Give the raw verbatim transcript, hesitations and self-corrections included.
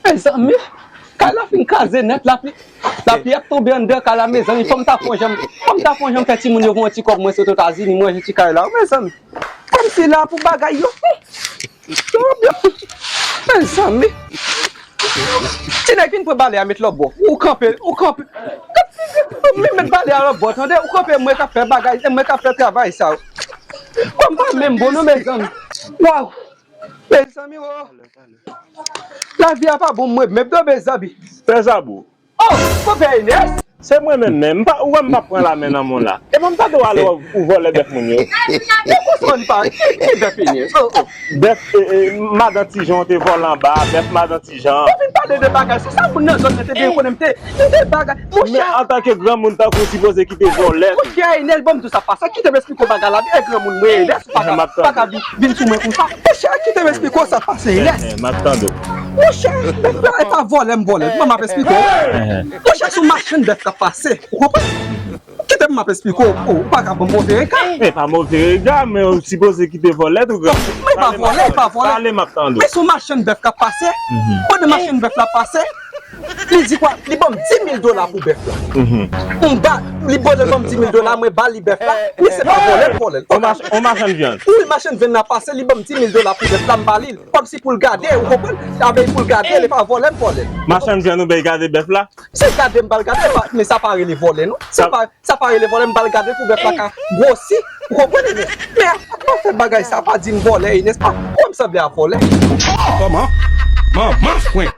Mezanmi, kay la fin kraze nèt, lapli, lapli ap tonbe anndan kay la, mezanmi, fò m ta fè yon jan, fò m ta fè yon jan fè timoun yo voye yon ti kòb mwen sot Etazini, mwen jete kay la, mezanmi. Kòmsi la pou bagay yo. Mezanmi. Ti nèg vin pran balè a met lòt bò. Ou kanpe, ou kanpe. Ou vin met balè a lòt bò, tande? Ou kanpe, mwen k ap fè bagay, mwen k ap fè travay sa. Kòm pa menm bon non, mezanmi. Waw. Mezanmi, o. Lavi a pa bon, mwen menm non, mezanmi. Fè sa bro. Oh, konpè Enes! Se mwen menm menm, m pa, ou wè m pa pran lamen nan men w la. E mwen m tande w ale w vòlè bèf moun yo. Ou konprann pa, ki, ki bèf Enes? Oh, oh. Bèf, e, e, madan Tijan w te vòlè anba, bèf madan Tijan. Ou vin pale de bagay, se sa moun nan zòn nan te gen konnen m te, m te bagay. Men monchè, antanke granmoun tankou w sipoze kite vòlè tou. Monchè Enes, ban m di w sa pase, kite m esplike w bagay la, e granmoun mwen Enes, ou pa ka, pa ka vin, vin sou mwen konsa. Monchè, kite m esplike w sa pase Enes. M ap tande w. Monchè, bèf la, e pa vòlè m vòlè. Kòman m ap esplike w? Monchè, se yon machann bèf k ap pase. Ou konprann? Kite m ap esplike w. Ou pa ka ban m move rega. E pa move rega, men ou sipoze kite vòlè tou. Men pa vòlè, pa vòlè. Pale, m ap tande w. Men se yon machann bèf k ap pase. Pandan machann bèf la pase, li di kwa? Li ban m di mil dola pou bèf la. M ba, li pandan l ban m di mil dola, mwen ba li bèf la. Men se pa vòlè l vòlè l. On machann vyann. Wi, machann vyann la pase, li ban m di mil dola pou bèf la, m ba li l. Kòmsi pou l gade, ou konprann? Avè pou l gade, li pa vòlè m vòlè l. Machann vyann ou bay gade bèf la? Se gade m ba l gade, pa, men sa pa rele vòlè, non. Sa pa, sa pa rele vòlè, m ba l gade pou bèf la ka gwosi. Ou konprann, Enes? Men, pa fè bagay sa, pa di m vòlè, Enes. Pa, ou wè m sanble a vòlè. Kòman? Manman fwen.